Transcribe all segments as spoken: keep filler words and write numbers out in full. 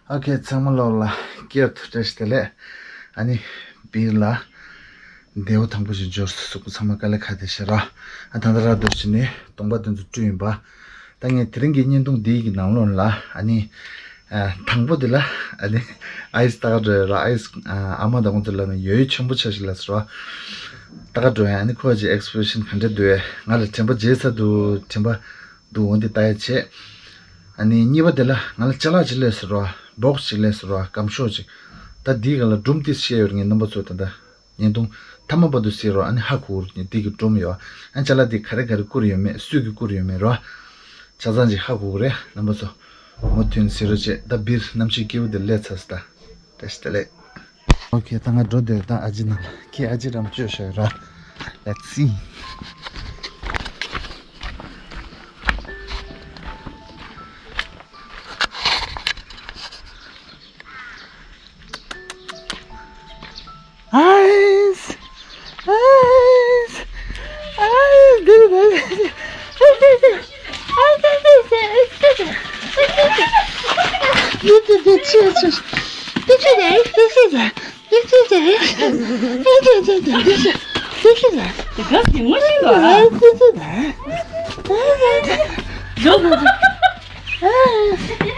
ཨོ་ཁེ། ཚང་མ་ལོག་ལ་སྐྱར་དུ་བཀྲ་ཤིས་བདེ་ལེགས། ཨ་ནི་སྦིར་ལ་བདེ་པོ་ཐང་པོ་ཞིག་འབྱོར་སོང་གཟུགས་པོ་ཚང་མ་དཀའ་ལས་ཁག་བསྡད་ཤག་ར། ཨ་ད་ལྟ་ར་འདུག་བྱས་ནས་གདོང་པ་དེ་ཚོ་བཀྲུས་ཡིན་པ། ད་ངས་དེ་རིང་གི་བརྙན་ཐུང་འདི་གི་ནང་ལོགས་ལ་ཨ་ནི་ཨ་དང་པོ་དེ་ལ་ཨ་ནི་ཨའི་སི་ལྟ་ག་འགྲོ་ཡ་ར། ཨའི་སི་ཨ་ཨ་མ་དང་ཁོང་ཚོ་ལ་ནི་ཡོ་ཡོ་ཆེན་པོ་ཆ་ཞིག་ལ་ཟེར་བ། ལྟ་ག་འགྲོ་ཡ། ཨ་ནི་ཁོ་ཅིག་ཨེག་སི་པི་རེ་ཤན་ག་འདྲ་འདུག་ཡ། ང་ལ་དྲན་པ་བརྗེད་ཚར་འདུག་དྲན་པ་འདུག་འོ་འདི་ལྟ་ཡ་བྱས། ཨ་ནི་གཉིས་པ་དེ་ལ་ང་ལ་ཅ་ལག་ཅིག་སླེབས་ཟེར་བ། སྦོག་སི་ཅིག་སླེབས་ཟེར་བ། སྒམ་ཤོག་ཅིག་ད་འདིའི་སྒང་ལ་སྒྲུང་འདི་བཤད་ཡོད་རེད། ངས་རྣམ་པ་ཚོ་ད་ལྟ་བརྙན་ཐུང་མཐའ་མ་བར་དུ་གཟིགས་རོགས། ཨ་ནི་ཧ་གོ་གི་རེད། འདི་གི་སྒྲུང་ཡོད། ཨ་ནི་ཅ་ལག་འདི་ག་རེ་ག་རེ་བསྐུར་ཡོད་མེད། སུས་ཀྱིས་བསྐུར་ཡོད་མེད་རོ། ཆ་ཚང་ཅིག་ཧ་གོ་གི་རེད། རྣམ་པ་ཚོ་མུ་མཐུད་གཟིགས་རོགས་བྱེད། ད་སྦིར་གནམ་གཤིས་སྐྱིད་པོ་འདིར་སླེབས་ཚར་སོང་ད། བཀྲ་ཤིས་བདེ་ལེགས། ཨོ་ཁེ། ད་ང་འགྲོ་འདོད། ད་ཨ་ཅེ་ནང་ལ། ཁྱེད་ཨ་ཅེ་རང་བཅོས་ཤག་ར། Let's see. Ice! Ice! Ice!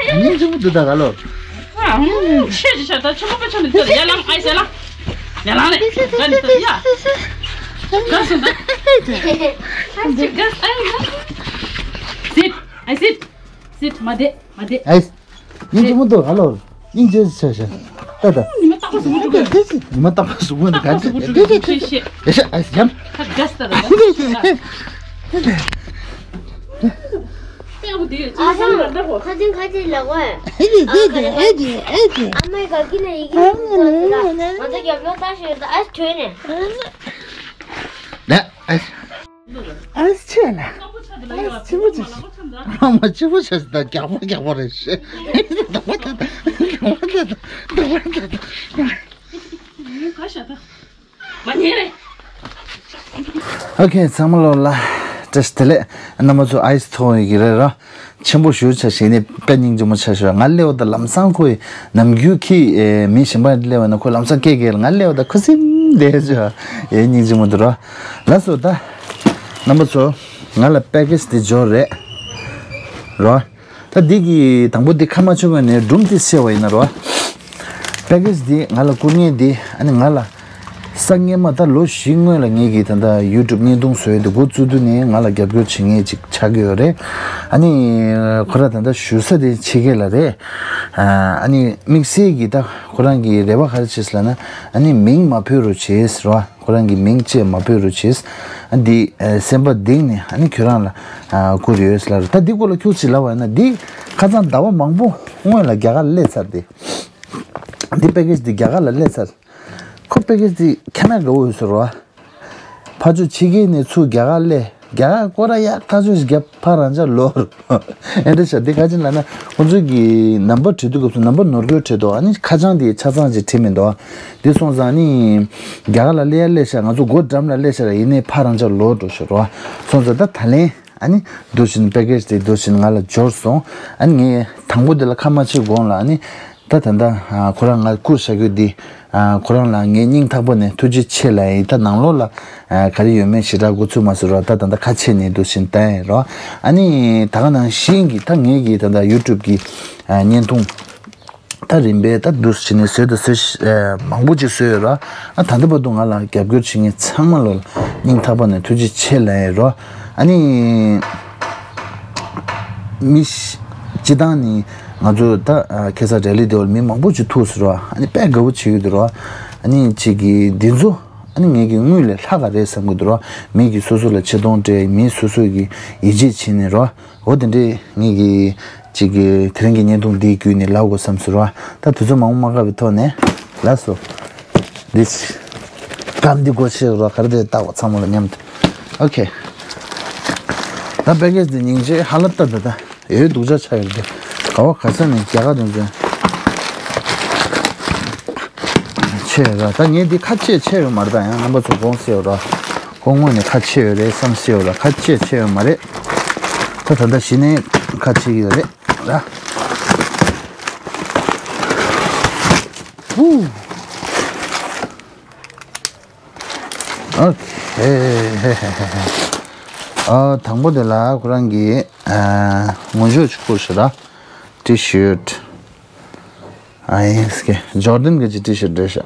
སྙིང་རྗེ་མོ་འདུག་ད་ག་ལོ། ཆེ་ཆེ་ཆེ། ད་ཆུ་མོ་པ་ཆུ་ནི་ཐོད། ཡ་ལང་ཨའི་ཟེར་ལ། ཡ་ལང་ནི་ག་ནི་ཐོད་ཡ། ག་སོང་ད། ག་ཨའི་ཟེར། ཨའི་ཟེར། ཟེར་མ་བསྡད། མ་བསྡད། ཨའི། སྙིང་རྗེ་མོ་འདུག་ཨ་ལོ། སྙིང་རྗེ་ཆེ་ཤག་ད་ད། ཉི་མ་རྟག་པར་གཟུགས་པོ་འཁྲུག་གི། ཉི་མ་རྟག་པར་གཟུགས་པོ་འཁྲུག་ག་འདྲ་འདུག་ཤེས་ཤེས། ཡ་ཤ་ཨ་ཡམ། ཁ་དགའ་སྟེ་ར། ཨ་ཧི་ཧི་ཧི། ཨ་ཧ། ཁ་ཅིག་ཁ་ཅིག་ལ་གོ། ཨ་ཧི་ཧི་ཧི། ཨ་མའི་ག་གི་ན་ཡི་གེ་ང་ཚོ་རྒྱབ་ལོག་ལྟ་ཞིག་ད་ཨ་ཐོས་ནས། ལ་ཨ། ཨ་ཆེ་ལ། ཨ་ཆེ་བོ་ཆེ། ཨ་མ་ཆེ་བོ་ཆེ། ད་རྒྱག་པ་རྒྱག་པ་རེད་ཤེ། ད་པ་ད་ད་ད་པ་ད་ད་ད་པ་ད་ད། མ་ཉེས་རེད། ཨོ་ཁེ། ཚང་མ་ལོག་ལ་བཀྲ་ཤིས་བདེ་ལེགས། རྣམ་པ་ཚོ་ཨའི་སི་ཐོག་ཡོད་ཀྱི་རེད་ར། ཆེན་པོ་ཞེ་པོ་ཆགས་ཤག་ནི་དཔེ་སྙིང་རྗེ་མོ་ཆགས་ཤག་ང་སླེབས་པ་དང་ལམ་སང་ཁོ་ཡི་ནམ་རྒྱུན་ཁྱི་ཨེ་མི་གཞན་པ་སླེབས་པ་ན་ཁོ་ལམ་སང་སྐད་རྒྱག་ལ། ང་སླེབས་པ་དང་ཁུ་སིམ་བསྡད་ཤག་ཨེ་སྙིང་རྗེ་མོ་འདུག་ར། ལགས་སོ། ད་རྣམ་པ་ཚོ་ང་ལ་པེ་ཀེ་ཇི་དེ་འབྱོར་རེད་ར། ད་འདི་གི་དང་པོ་འདི་ཁ་མ་ཆུ་བ་ནས་སྒྲུང་འདི་བཤད་པ་ཡིན་ན་རོ། པེ་ཀེ་ཇི་འདི་ང་ལ་བསྐུར་མཁན་འདི་ཨ་ནི་ང་ལ་ས་སྔོན་མ་ད་ལོ་བཞི་སྔོན་ལ་ངེད་ཀྱི་ད་ལྟ་ཡུ་ཊུབ་བརྙན་ཐུང་བཟོ་ཡས་འདི་འགོ་བཙུགས་དུས་ནས་ང་ལ་རྒྱབ་སྐྱོར་བྱེད་མཁན་ཅིག་ཆགས་ཀྱི་ཡོད་རེད། ཨ་ནི་ཁོ་ར་ད་ལྟ་བཞུགས་ས་དེ་ཕྱི་རྒྱལ་ལ་རེད། ཨ་ནི་དམིགས་བསལ་གྱི་ད་ཁོ་རང་གི་རེ་བ་ག་རེ་བྱས་ལབ་ན། ཨ་ནི་མིང་མ་འབོད་རོགས་བྱས་རོ། ཁོ་རང་གི་མིང་བཅས་མ་འབོད་རོགས་བྱས། ཨ་འདི་ཨ་སེམས་པ་གཏིང་ནས་ཨ་ནི་ཁྱོད་རང་ལ་ཨ་བསྐུར་ཡོད་ལབ་རེད། ད་འདི་སྐོར་ལ་ཁྱོད་ཅིག་ལབ་པ་ཡིན་ན། འདི་ཁ་སང་ཟླ་བ་མང་པོ་སྔོན་ལ་རྒྱ་གར་ལ་སླེབས་ཚར་ཏེ། འདི་པེ་ཀེ་ཇི་འདི་རྒྱ་གར་ལ་སླེབས་ཚར། ཁོ་པེ་ཀེ་ཇི་འདི་ཁྱད་མེད་དགའ་བོ་ཡོད་ཟེར་བ། ཕར་ཕྱོགས་ཕྱི་རྒྱལ་ནས་ཚུར་རྒྱ་གར་སླེབས། རྒྱ་གར་སྐོར་ར་ཡག་ཐག་ཆོད་ཞིག་རྒྱབ། ཕར་རང་འཇགས་ལོག་རོགས། ཨེ་འདྲ་ཤག་འདི་ག་ཅི་ལབ་ན། ཁོང་ཚོའི་གི་ནམ་བར་བྲིས་དུས་སྐབས་སུ་ནམ་བར་ནོར་འཁྲུལ་བྲིས་འདུག་ཨ་ནི་ཁ་བྱང་འདི་ཆ་ཚང་ཅིག་བྲིས་མི་འདུག་འདི་སོང་ཙང་ནི་རྒྱ་གར་ལ་སླེབས་ཡ་སླེབས་ཤག་ང་ཚོ་སྒོ་འགྲམ་ལ་སླེབས་ཤག་ར། ཡིན་ནའི་ཕར་རང་འཇགས་ལོག་འགྲོ་ཤག་རོ། སོང་ཙང་ད་ད་ལན་ཨ་ནི་འདུག་བཞིན་པེ་ཀེ་ཇི་དེ་འདུག་བཞིན་ང་ལ་འབྱོར་སོང་། ཨ་ནི་ངས་དང་པོ་དེ་ལ་ཁ་མ་ཕྱེ་གོང་ལ་ཨ་ནི། ད་ད་ལྟ་ཨ་ཁོ་རང་ང་བསྐུར་བཞག་རྒྱུ་འདི། ཨ་ཁོ་རང་ལ་ངས་སྙིང་ཐག་པ་ནས་ཐུགས་རྗེ་ཆེ་ལབ་ཡིན། ད་ནང་ལོགས་ལ་ཨ་ག་རེ་ཡོད་མེད་ཞེ་དྲག་འགོ་ཚུགས་མ་སོང་རོགས། ད་ད་ལྟ་ཁ་ཕྱེ་ནས་འདུག་བཞིན་བལྟ་ཡིན་རོགས། ཨ་ནི་ད་ག་ནང་བཞིན་གྱི་ད་ངེད་ཀྱི་ད་ལྟ་ཡུ་ཊུབ་ཀྱི་ཨ་བརྙན་ཐུང་ད་རིམ་པས་ད་འདུག་བྱས་ནས་བཟོས་དང་བཟོས་ཤ་ཨ་མང་པོ་ཅིག་བཟོས་ཡོད་རོགས། ཨ་ད་ལྟ་བར་དུ་ང་ལ་རྒྱབ་སྐྱོར་བྱེད་མཁན་ཚང་མ་ལ་སྙིང་ཐག་པ་ནས་ཐུགས་རྗེ་ཆེ་ལབ་ཡིན་རོགས། ཨ་ནི། མི་ཤི་སྤྱི་བཏང་ནི་ང་ཚོ་ད་ཨ་ཁ་སང་རེ་ལི་དེ་བ་ལ་མི་མང་པོ་ཅིག་ཐུག་ཟེར་བ། ཨ་ནི་དཔེ་དགའ་བོ་བྱེད་ཀྱི་འདུག་ར། ཨ་ནི་ཅིག་གི་འདི་ཚོ་ཨ་ནི་ངེད་ཀྱི་དངུལ་ལས་ལྷག་ག་རེད་བསམ་གྱི་འདུག་ར། མི་གིས་སོ་སོ་ལ་ཆེ་མཐོང་སྤྲད། མིས་སོ་སོ་གི་ཡིད་ཆེས་བྱེད་ནས་ར། འོ་དེ་འདྲས་ངེད་ཀྱི་ཅིག་གི་དེ་རིང་གི་བརྙན་ཐུང་འདིའི་བརྒྱུད་ནས་ལབ་དགོས་བསམ་ཟེར་བ། ད་དུས་ཚོད་མང་པོ་མ་བཀག་པའི་ཐོག་ནས་ལགས་སོ། འདི་སྐམ་འདི་སྒོ་ཕྱེ་རོགས། ག་རེ་དེ་ལྟ་བ་ཚང་མ་ལ་མཉམ་དུ། ཨོ་ཁེ། ད་པེ་ཀེ་ཇི་འདི་སྙིང་རྗེ་ཧ་ལབ་ལྟ། ད་ད་ཡོད་སྡུག་ཅག་ཆགས་ཡོད་དེ། ག་བ་ག་ས་ནས་རྒྱ་གར་དོན་ཚན་ཆེ་ཡོད་ར། ད་ངས་འདི་ཁ་ཕྱེ་ཆེ་ཡོད་མ་རེད། ད་ཡང་རྣམ་པ་ཚོ་དགོངས་སེ་ཡོད་ར། ཁོ་དངོས་ནས་ཁ་ཕྱེ་ཡོད་རེད་བསམ་སེ་ཡོད་ར། ཁ་ཕྱེ་ཆེ་ཡོད་མ་རེད། ད་ད་ད་གཞི་ནས་ཁ་ཕྱེ་གི་ཡོད་རེད། ར། ཨུ། ཨོ་ཁེ། ཨ། དང་པོ་དེ་ལ་ཁོ་རང་གིས་ཨ། ངོ་ཤོག་ཅིག་བསྐུར་ཤག་ར། ཊི་ཤར་ཊི། ཨ་ཡིན་སྐད། ཇོར་ཌན་གྱི་ཊི་ཤར་ཊི་རེད་ཤག་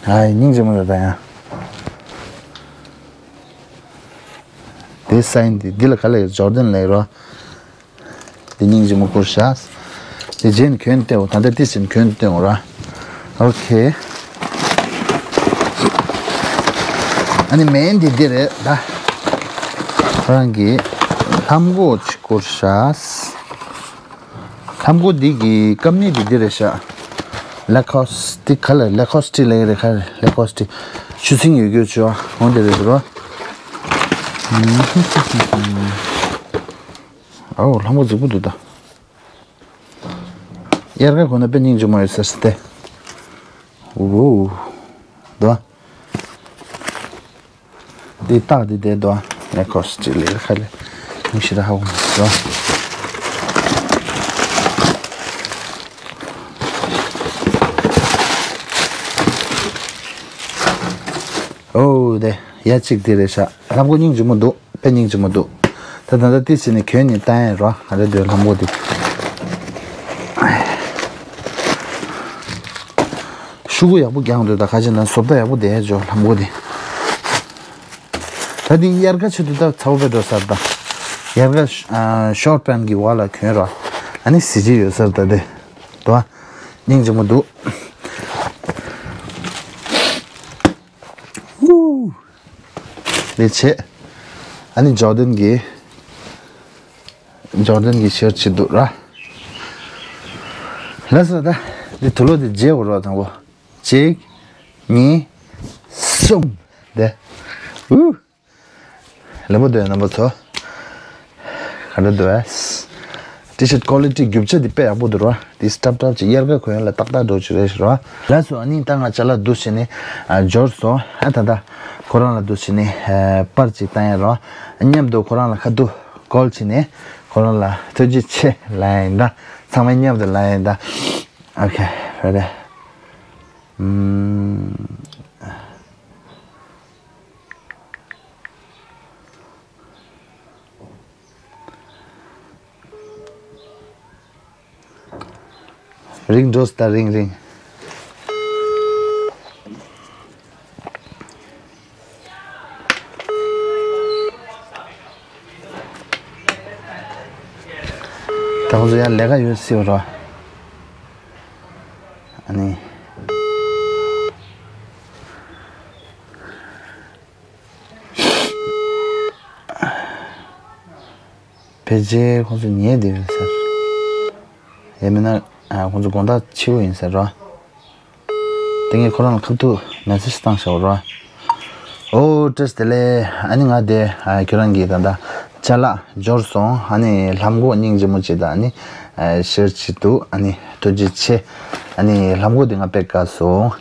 ཨ་ཡིན། སྙིང་རྗེ་མོ་རེད་ད་ཡང་། དེ་སའིན་དེ་འདི་ལ་ག་ལ་ཡོད། ཇོར་ཌན་ལ་ཡོད་རོ། དེ་སྙིང་རྗེ་མོ་བསྐུར་ཤག་དེ་རྗེས་ནས་གྱོན་བལྟས་འོ། ད་ལྟ་ཏི་སིན་གྱོན་བལྟས་འོ་ར། ཨོ་ཁེ། ཨ་ནི་མེན་དེ་འདི་རེད་ད། ཁོ་རང་གིས་ལྷམ་གོག་ཅིག་བསྐུར་ཤག་ལྷམ་གོག་འདི་གི་ཀམ་ནི་འདི་འདི་རེད་ཤག་ལེ་ཁོ་སི་ཊི་ག་ལ། ལེ་ཁོ་སི་ཊི་ལབ་ཀྱི་རེད་ཁ། ལེ་ཁོ་སི་ཊི། ཆུ་སྲིན་ཡོད་རྒྱུ་ཅོ་འོང་དེ་རེད་ཟེར་བ། ཨོ་ལྷམ་གོག་རྫིག་པོ་འདུག་ད། དབྱར་ཁ་གོན་ན་དཔེ་སྙིང་རྗེ་མོ་ཡོད་ས་རེད་དེ། འོ། དོ། འདི་རྟགས་འདི་བསྡད་དོ། ལེ་ཁོ་སི་ཊི་ལེ་ཁ་ལེ། མི་ཤི་ར་ཧ་གོ་མི་སྲིད་དོ། འོ་དེ་ཡ་གཅིག་དེ་རེད་ཤག་ལྷམ་གོག་སྙིང་རྗེ་མོ་འདུག་དཔེ་སྙིང་རྗེ་མོ་འདུག་ད་ད་ལྟ་ཏི་སི་ནས་གྱོན་ནས་བཏང་ཡ་རོ། ང་རེ་འདོད་ལྷམ་གོག་འདི། ཤུ་གུ་ཡག་པོ་རྒྱག་འདོད་ད། ཁ་ཅིག་ན་བཟོ་ལྟ་ཡག་པོ་བསྡད་ཡ་ཇོ་ལྷམ་གོག་འདི། ད་འདི་དབྱར་ཁ་ཆེད་དུ་ད་ཚ་བོ་དཔེ་འགྲོ་སར་ད། དབྱར་ཁ་ཤོར་པན་གི་བ་ལ་གྱོན་རོ། ཨ་ནི་གཟི་བརྗིད་ཡོད་སར་ད་དེ། དོ། སྙིང་རྗེ་མོ་འདུག་ཧུ། ལས་བྱེད། ཨ་ནི་ཇོར་ཌན་གྱི། ཇོར་ཌན་གྱི་ཤར་ཆེ་འདུག་ར། ལགས་སོ་ད། འདི་དུག་ལོག་འདི་བརྗེ་དགོས་རོགས་དང་པོ། གཅིག་གཉིས། གསུམ། དེ། ཧུ། ལེགས་པོ་འདུག་རྣམ་པ་ཚོ། ག་འདྲ་འདུག་ཨ། ཊི་ཤར་ཊི་ཀོ་ལི་ཊི་རྒྱུ་ཆ་འདི་དཔེ་ཡག་པོ་འདུག་ར། འདི་སྲབ་སྲབ་ཅིག་དབྱར་ཁ་གོན་ཡ་ལ་ཏག་ཏག་འགྲོ་ཆུ་རེད་ཤག་ར། ལགས་སོ་ཨ་ནི་ད་ང་ཅ་ལག་འདུ་བྱས་ནས་ཨ་འབྱོར་སོང་ཨ། ད་ད་ཁོ་རང་ལ་འདུ་བྱས་ནས་ཨ་པར་ཅིག་བཏང་ཡ་ར། མཉམ་དུ་ཁོ་རང་ལ་ཁ་ཐུག་ཀོལ་བྱས་ནས་ཁོ་རང་ལ་ཐུགས་རྗེ་ཆེ་ལབ་ཡ་ཡིན་ད། ཚང་མ་མཉམ་དུ་ལབ་ཡ་ཡིན་ད། ཨོ་ཁེ། རེ་རེ། ཨུམ། རིང་འགྲོ་སྟ་རིང་རིང་། ད་ཁོང་ཚོ་ཡང་ལས་ཀ་ཡོད་སྲིད་པ་རོ། ཨ་ནི། ཕལ་ཆེར་ཁོང་ཚོ་ཉལ་བསྡད་ཡོད་ཟེར། ཡང་མིན་ན་ཨ་ཁོང་ཚོ་དགོང་དག་ཕྱི་པོ་ཡིན་ཟེར་རོ། དེ་ངས་ཁོ་རང་ལ་ཁ་ཐུག་མེ་སེ་ཇི་བཏང་བཞག་རོ། ཨོ་བཀྲ་ཤིས་བདེ་ལེགས། ཨ་ནི་ང་དེ་ཨ་ཁྱོད་རང་གིས་ད་ལྟ་ཅ་ལག་འབྱོར་སོང་། ཨ་ནི་ལྷམ་གོག་སྙིང་རྗེ་མོ་ཅིག་དང་ཨ་ནི་ཨ་ཤར་ཆེ་འདུག་ཨ་ནི་ཐུགས་རྗེ་ཆེ། ཨ་ནི་ལྷམ་གོག་དེ་ང་དཔེ་དགའ་སོང་།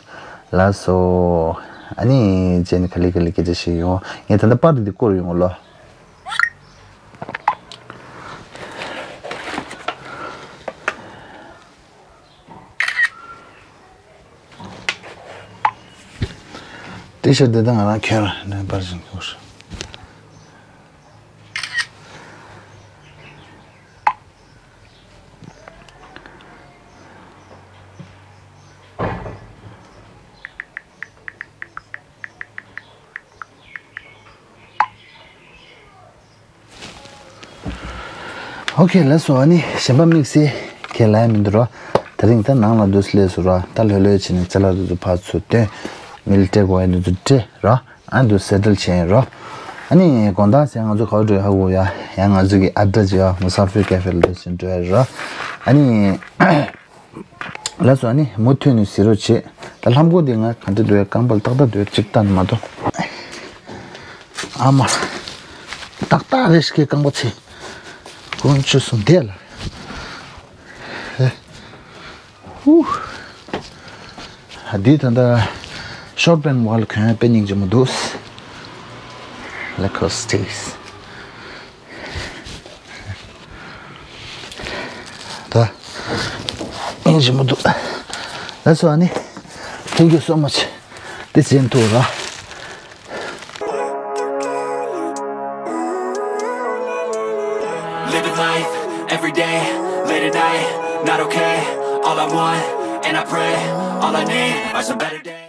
ལགས་སོ། ཨ་ནི་རྗེས་ནས་ག་ལེ་ག་ལེ་སྐད་ཆ་བཤད་ཡོང་། ངས་ད་ལྟ་པར་དེ་བསྐུར་ཡོང་ལོ། ཊི་ཤར་ཊི་དེ་ད་ང་རང་ཁྱེར་ནས་པར་བཞིན་ཁྱོར། ཨོ་ཁེ་ལགས་སོ། ཨ་ནི་གཞན་པ་དམིགས་བསལ་གང་ལབ་ཡ་མི་འདུག་རོ། དེ་རིང་ད་ནང་ལ་འདུག་སླེབས་སོང་རོ། ད་ལྷོད་ལྷོད་བྱས་ནས་ཅ་ལག་འདི་ཚོ་ཕར་ཚུར་སྟོན། མི་ལ་སྤྲད་དགོས་ཡ་འདི་ཚོ་སྤྲད་རོ། ཨ་འདུག་སེ་ཊལ་བྱས་ཡིན་རོ། ཨ་ནི་དགོང་དག་ཟེར་ང་ཚོ་ག་པར་འགྲོ་ཡ་ཧ་གོ་ཡ། ཡང་ང་ཚོ་གི་ཨ་འདྲ་ཅིག་ཡ་མུ་ས་ཕིར་ཀེ་ཧྥེ་ལ་འདུག་སེ་འགྲོ་ཡ་རོ། ཨ་ནི། ལགས་སོ། ཨ་ནི་མུ་མཐུད་ནས་གཟིགས་རོགས་བྱེད། ད་ལྷམ་གོག་འདི་ང་ག་འདྲ་འདུག་ཡ། རྐང་པ་ཏག་ཏག་འདུག་ཡ། གཅིག་ལྟ་ན་མ་གཏོགས། ཨ་མ། ཏག་ཏག་རེད་ཤག་རྐང་པ་ཚེ། དཀོན་མཆོག་གསུམ་བདེ་ལ། ཧེ། ཧུ། འདི་ད་ལྟ་ཤོར་པན་བ་ལ་གྱོན་ཡ་དཔེ་སྙིང་རྗེ་མོ་འདུག་ལེ་ཁོ་སི་ཊི། ད། ཨིན་ཞིམ་པོ་འདུག་ལགས་སོ། ཨ་ནི། Thank you so much. དེ་བྱེད་ཐུབ་ར། Living life every day, late at night, not okay. All I want, and I pray, all I need are some better days.